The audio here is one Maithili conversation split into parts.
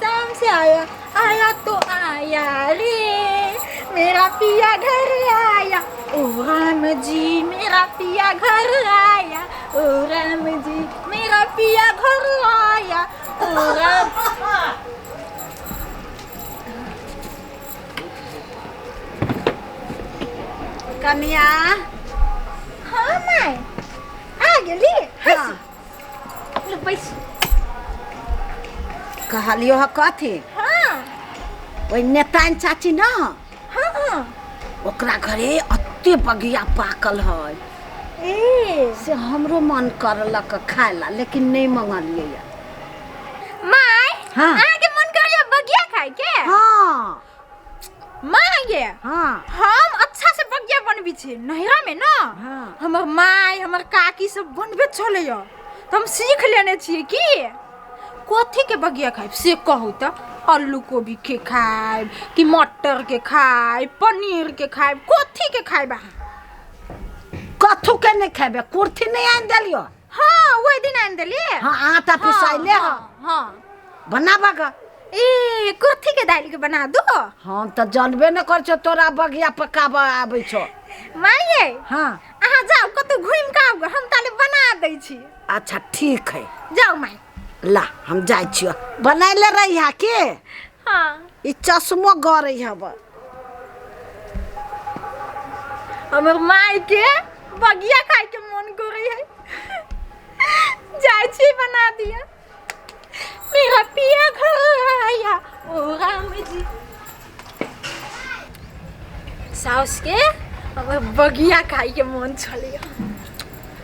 आसाम से आया, आया तो आया रे, मेरा पिया घर आया, ओ राम जी मेरा पिया घर आया, ओ राम जी मेरा पिया घर आया, ओ राम। कनिया। हाँ माय, आ गेली। हाँ। लू बैस। कहलियो ह कथी? हाँ। ओहि नेताइन चाची न? हाँ हाँ। ओकरा घरे अते बगिया पाकल है। ए से हमरो मन करलक खाय ला, लेकिन नहीं मंगलियै। माय। हाँ। अहाँके मन करैया बगिया खाय के? हाँ। माय गे। हाँ। हम अच्छा से बगिया बनबै छी नैहरा में न। हाँ। हमर माय हमर काकी सब बनबैत छलैया, तऽ हम सीख लेने छियै कि कथी के बगिया खायब से कहू तऽ। आलू कोबी के खायब कि मटर के खायब, पनीर के खायब, कथी के खायब अहाँ? कथू के नहीं खेबे, कुर्थी नहीं आनि देलियो? हाँ, ओहि दिन आनि देलियै। हाँ, आटा पिसाइले। हाँ, हाँ। बनाबऽ ग। ए कुर्थी के दालि के बना दो। हम तऽ जानबे न कर छौ, तोरा बगिया पकाबऽ आबै छौ। माये। हाँ। अहाँ जाउ कतौ घुमि कऽ आउ, हम ताले बना दै छी। अच्छा ठीक है। जाउ माय। ला हम जाइ छियो, बनैले रहिया के। हाँ। ई चश्मो गरै हब। हमर माय के बगिया खाय के मन करे है, जाइ छी बना दिया। मेरा पिया घर आया, ओ राम जी। साउस के हमर बगिया खाय के मन छलैया,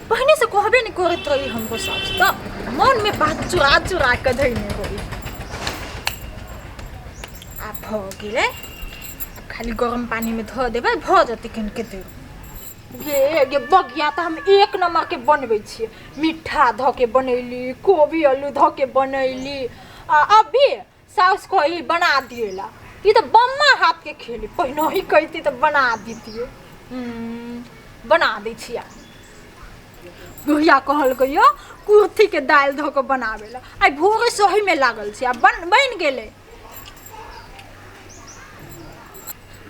पहिने से कहबे नहीं करैत रही हमरो साउस, तऽ मन में बात चुरा चुरा के धैने होई। आब भऽ गेलै, आब खाली गरम पानी में धऽ देबै, भऽ जेतै कनिके देर। गे गे बगिया तऽ हम एक नंबर के बनबै छियै, मिठ्ठा धऽ के बनैली, कोबी आलू धऽ के बनैली, आ अभी साउस कहली बना दिएला। ई तऽ बम्मा हाथ के खेली, पहिने ही कहती तऽ बना दितियै। बना दै छियै। बुढ़िया कहलकै यौ कुर्थी के दालि धऽ कऽ बनाबै लए, आइ भोरे सही में लागल छै, आ बनि गेलै।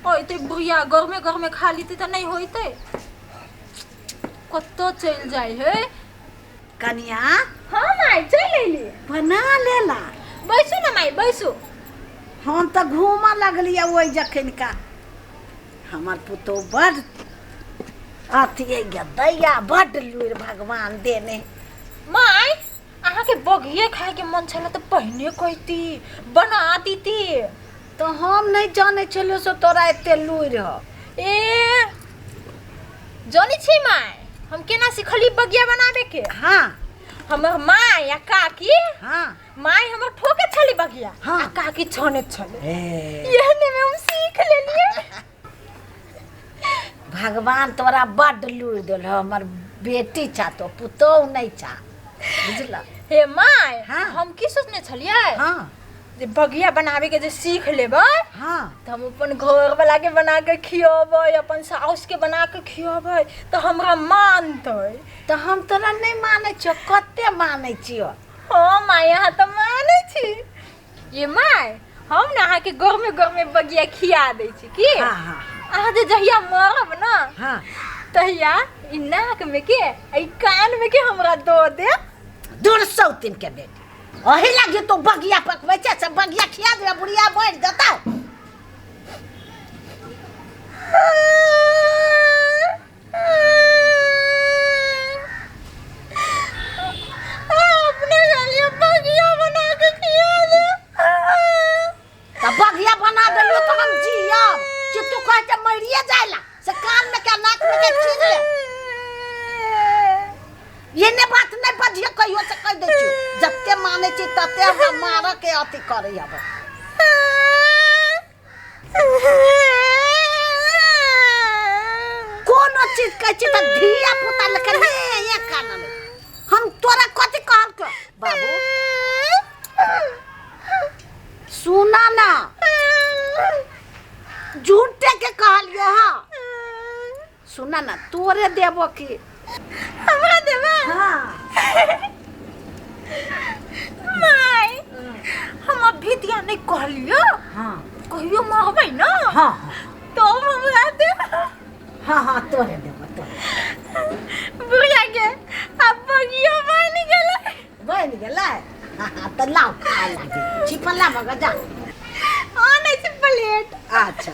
ओते बुढ़िया गरमे गरमे खा लीते तऽ नहि होइतै, कतऽ चलि जाइ है। कनिया। हाँ माय, चलि अयली। बना लेला। बैसू ने माय, बैसू। हम तऽ घूमऽ लगलियै ओहि जखन का, हमर पुतोहु बड अथी गे दैया, बड लुरि भगवान देने। माय, अहाँके बघिए खायके मन छलै तऽ पहिने कहती, बना दीती। तऽ हम नहि जानै छलियौ से तोरा एते लुरि हौ। ए जानै छी माय, हम केना सिखली बगिया बनाबे के? हाँ। हमर माय आ काकी। हाँ। माय हमर ठोके छली बगिया। हाँ। आ काकी छानैत छलै। ए एहने में हम सीख लेलियै। भगवान तोरा बड लुरि देल, हमर बेटी छा तो पुतोहु नहीं छा, बुझल? हे my. हाँ। हम की सोचने छलियै? हाँ। जे बगिया बनाबे के जे सीख लेबै। हाँ। तऽ हम अपन घर वाला के बना के खियेबै, अपन साउस के बना के खियेबै, तऽ हमरा मानतै। तऽ हम तोरा नहीं मानै छियौ, कते मानै छियौ। हाँ my, अहाँ तऽ मानै छी। ये my, हम ने अहाँके गरमे गरमे बगिया खिया दै छी की? हाँ, हाँ। अहाँ जे जहिया मरब न। हाँ। तहिया ई नाक में के आ ई कान में के हमरा दऽ देब। दूर सौतिन के बेटी, ओही लागी तू बगिया पकबै छै, से बगिया खिया दे, बुढ़िया मरि जेतौ। अपने कहलियै बगिया बना के खिया दे। तऽ बगिया बना देलियौ तऽ हम जियब कि तू कहै छै मरिए जाय ला, से कान में के नाक में के छीन ले। ये ने बात नहीं बजिए कहियो, से कहि दै छियौ। जते मानै छी तते हमरा मारऽ के अथी करै हब। कोनो चीज कहै छी तऽ धिया पुता लेकिन हे हे कानल। हम तोरा कथी कहलको बाबू? सुना ना, झूठे के कहलियो। हाँ सुना ना, तोरे देबो की हमरा देबे? हाँ। माय, हम अभी दिया नहि कहलियो। हाँ। कहियो मांगबै ना। हाँ हाँ। तो हमरा दे। हाँ हाँ, तोरे देबो तोरे। बुढ़िया के अब बगियो बन गेलै। बनि गेलै। हाँ हाँ, तऽ लाउ खाय लागे छिपला भग जा। आनै छै प्लेट। अच्छा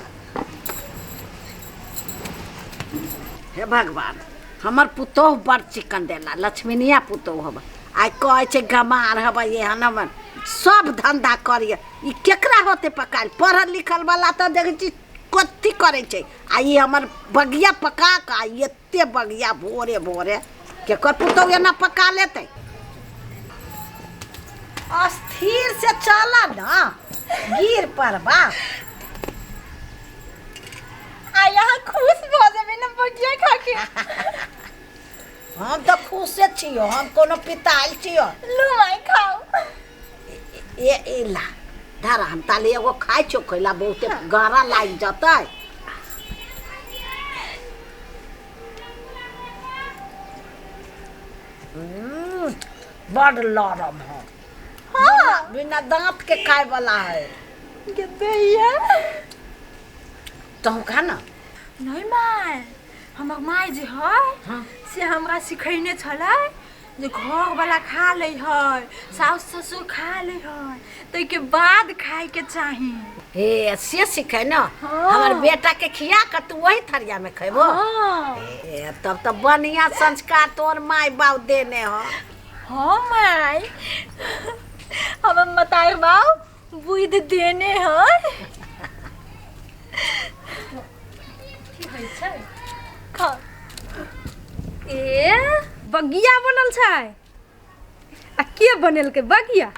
हे भगवान, हमर पुतोहु बड़ चिकन देला, लक्ष्मीनिया पुतोहु हब। आइ कहै छै गमार हब, एहन हमर सब धंधा करिए, ई केकरा होते पकायल? पढ़ल लिखल वाला तऽ देखै छी कथी करै छै, आ ई हमर बगिया पका कऽ आ एते बगिया भोरे भोरे केकर पुतोहु एना पका लेतै? अस्थिर से चल ना, गिर पड़बा। आ यहाँ खुश भऽ जेबै ने बगिया खा के। हम तऽ खुशे छियो, हम कोनो पितायल छियो। लू माय खाओ। ए ए ला धरा, हम ताले एगो खाइ छियो, खैला बहुते गहरा लागि जतै। बड़ लरम है। हाँ। बिना दांत के खाए वाला है। के दैया तू खा ना। नहीं माय, हमर माय जे है। हाँ। से हमरा सिखैने छलै जे घर वाला खा लै है, साउस ससुर खा लै है, ताहिके बाद खायके चाही। हे से सिखे ना। हाँ। हमर बेटा के खिया के तू वही थरिया में खेबो? हाँ। ए, तब तो बढ़िया संस्कार तोर माय बाप देने हो। हाँ माय, हमर मतार बाप बुद्धि देने है। की होइ छै? खा। ए बगिया बनल छै, आ के बनेलकै बगिया?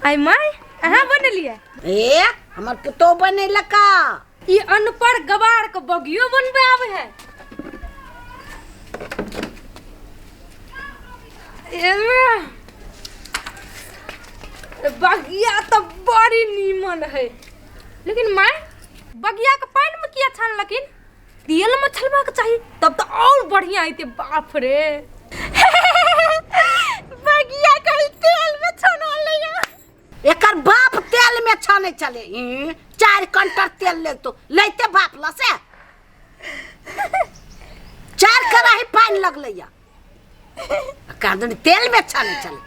आइ माय, अहाँ बनेलियै? ए हमर पुतोह बनेलका। ई अनपढ़ गवार के बगियो बनबे आबै है। एमे बगिया तऽ बड़ी नीमन है, लेकिन माय बगिया के पानि में किया छानलखिन? तेल में छलबाक चाही, तब तऽ और बढ़िया हेतै। बाप रे, बगिया कल तेल में छनल। एकर बाप तेल में छाने चले। ई, 4 कंटर तेल ले तो लेते बाप ल से 4 कड़ाही पानि लगलै या कादन तेल में छाने चले।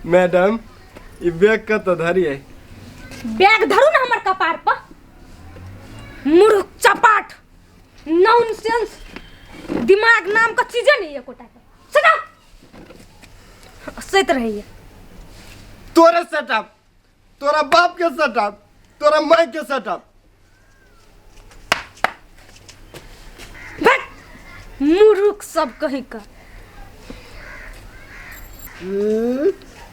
मैडम, ई बैग कतऽ धरियै? बैग धरू ना हमर कपार पर। मूर्ख चपाट, नॉनसेंस, दिमाग नाम का चीजे नहीं है एकोटा के। सटा हंसैत रहैया। तोरे सेटअप, तोरा बाप के सेटअप, तोरा माय के सेटअप। भट, मूर्ख सब कहीं का।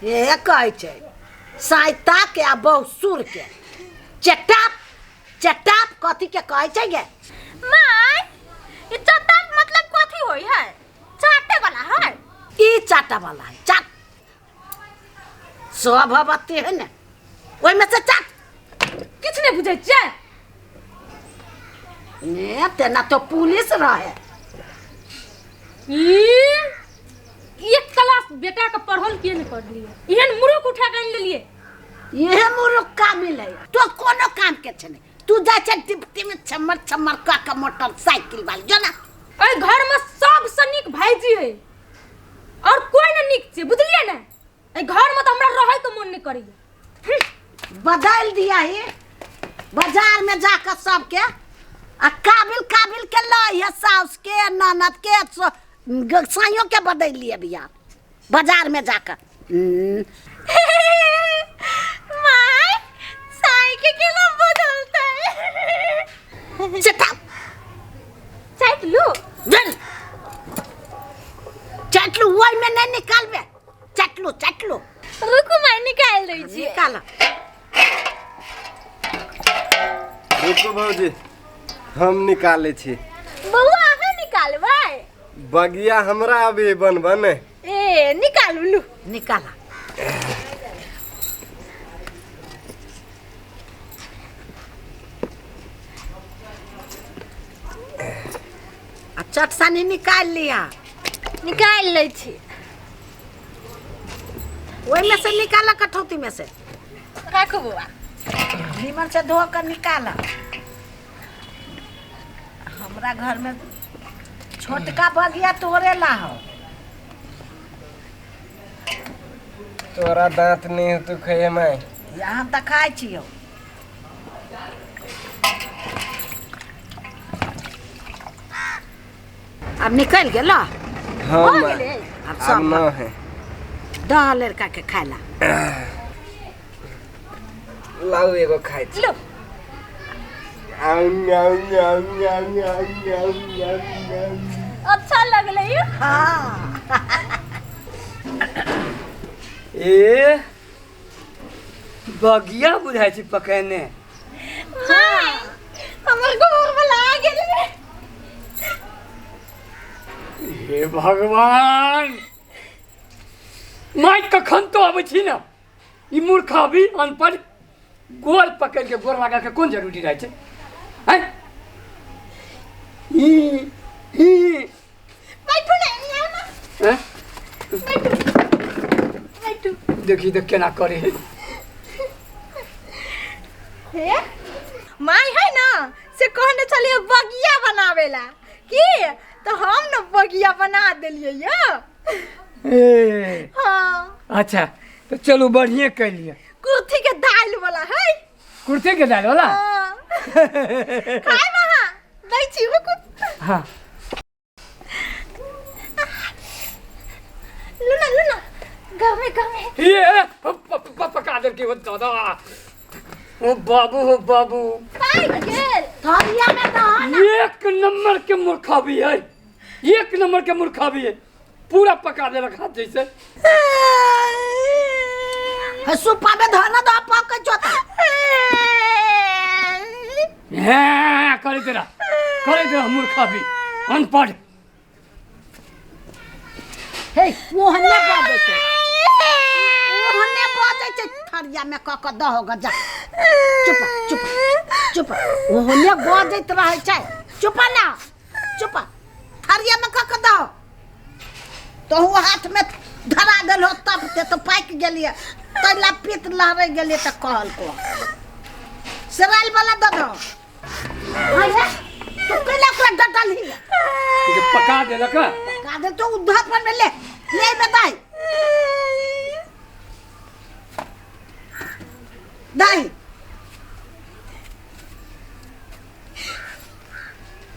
ए कहै छै साइता के आ बहुसुर के चटाप चटाप कथी के कहै छै गे? माय, ई चटाप मतलब कथी होई है? चाटे वाला है? ई चाटा वाला है, चाट सब अबत्ती है ने, ओहिमे से चाट। किछु नहि बुझै छियै। ने तेना तो पुलिस रहे। ई एक क्लास बेटा के पढ़ल किए नहि पढ़लियै? एहन मूर्ख उठा के आनि लेलियै। इहे मूर्ख काबिल है, तो कोनो काम के छै नहीं। तू जाइ छै डिप्टी में छमर छमर कऽ के मोटरसाइकिल वाली जो ना। एहि घर में सबसँ नीक भाईजी है और कोई नहि नीक छै, बुझलियै ने? एहि घर में तऽ हमरा रहै के मन नहि करैया। बदल दिया ही बाजार में जाकर सबके आ काबिल काबिल के लय है, साउस के ननद के साइयों के बदल लिए बिया बाजार में जाकर। माय, साई के केना बदलतै? चटा चाटि लू। जल चटलू, ओहि में नहीं निकालबे, चटलू चटलू। रुकू माय, निकालि दै छियै। निकाल। रुकू भौजी, हम निकालै छी। बौआ, अहाँ निकालबै? बगिया हमरा अभी बनबऽ ने। ए निकालू, लू। निकाला। आ चट सानी निकालि लिया। निकालि लै छी। ओहिमे से निकाल, कठौती में से। राखू बौआ। निमन से धो कर निकाल। हमरा घर में छोटका बगिया तोरे ला हो। तोरा दांत नहीं हो तू खाए मैं। यहाँ तक खाए छियो। अब निकल गेला। हाँ हो माँ। गेलै। अब अब सब ना है। दह लड़का के खाला। लाओ एगो खाइ छी। लो। आउ आउ आउ आउ आउ आउ आउ आउ। अच्छा लगलै यो। हाँ। ए बगिया बुझाइ छै पकेने। हाँ, हमर घर वाला आ गेलै। हे भगवान, माय कखन तो अबै छी ने। ई मूर्ख अभी अनपढ़ गोल पकड़ के गोर लगा के कोन जरूरी रहै छै? हैं? ई ई बैठू ने, यहाँ ना। हैं? बैठू बैठू। देखी देख केना करे है। हे माय है ना से कहने छलियै बगिया बनावेला की, तो हम न बगिया बना देलियै यो। ए हाँ। अच्छा तो चलू बढ़िए कैलिए। कुर्थी के दाल वाला है। कुर्थी के दाल वाला? हाँ। खाय महा दै छी रुकू। हाँ। लू ना लू ना, गमे गमे। ये पका दे के दादा। ओ बाबू ओ बाबू। पाइ गेल। थरिया में दह ना। एक नंबर के मूर्खा भी है, एक नंबर के मूर्खा भी है। पूरा पका दे रखा जैसे। हे सुपा में धन दह पक जोता। हे करे तेरा मूर्खा भी अनपढ़। हे ओहने बाजै छै, ओहने बाजै छै। थरिया में क क दहो ग जा। चुप चुप चुप। ओहने बाजैत रहै छै। चुप ना चुप। थरिया में क क दहो। तो हाथ में धरा गेल हो तब ते तो पाकि गेलियै। तैला पीत लहरै गेलियै तऽ कहल को सराइल वाला दऽ दहो। तू कैला ओकरा डटलही? जे पका देलक। पका दे तो उधर पर में ले ले में दही दही।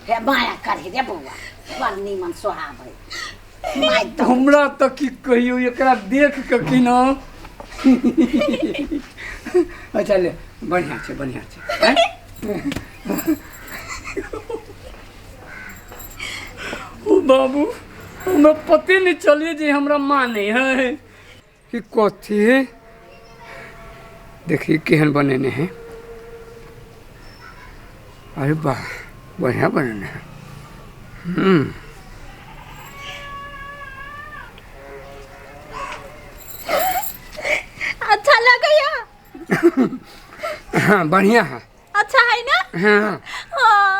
हे माया करही रे बौआ, बड़ नीमन सोहाबै। माय तो हमरा तऽ की कहियौ एकरा देख के की न। अच्छा ले बढ़िया छै बढ़िया छै। ओ बाबू हमरा पते नहीं चलिए जे हमरा माँ नहीं है कि कथी है। देखिए केहन बनेने है। अरे वाह बढ़िया बनेने है। अच्छा लगैया। हाँ बढ़िया है। अच्छा है ना? हाँ। हाँ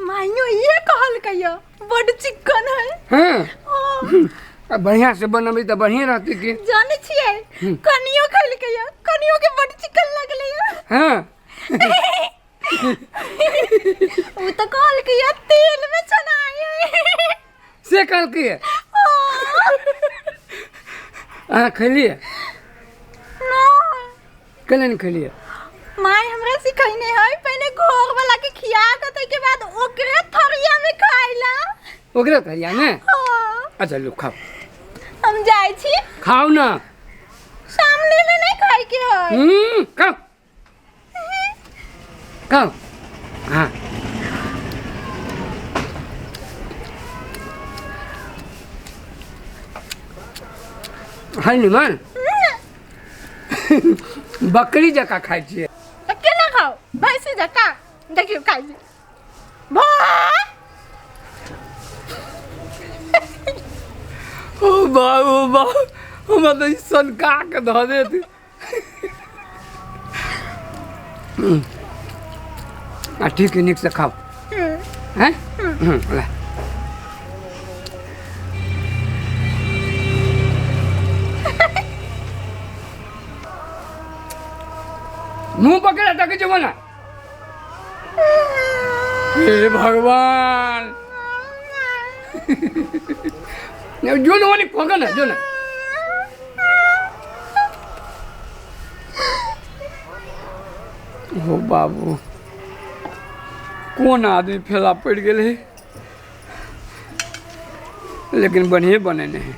माइयो ये कहलकैया बड़ चिकन है। हाँ। हाँ। बढ़िया से बनबी तो बढ़िया रहती की। जाने छियै कनियो खैलकैया, कनियो के बड़ चिकन लगलैया। हाँ। उ तो कहलकैया तेल में छनाई है। से कहलकैया? अहाँ खैलियै? ना। कैला नहीं खैलियै? माय हमरा सिखैने है पहले घोर वाला के खिया के तै के बाद ओकरे थरिया में खाइला। ओकरे थरिया में? हाँ। अच्छा लो खाओ। हम जाय छी। खाओ ना। सामने में नहीं खाए के है। खाओ खाओ। हाँ है निमन। बकरी जकाँ खाइ छियै। तऽ केना खाउ भैंसी जकाँ? देखियौ खाइ छी। ओ बाबू बाबू हमरा तऽ ई सनका के धऽ देत। आ ठीक है नीक से खाओ। हैं? ला। मुँह पकड़ तक जो ना। हे भगवान, जो ना वाली खोगा ना जो ना। हो बाबू, कोन आदमी फेला पड़ गेलै, लेकिन बढ़िए बनेने है,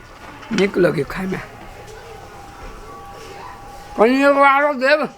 नीक लगे खाइमे। कनि एगो आरो देब।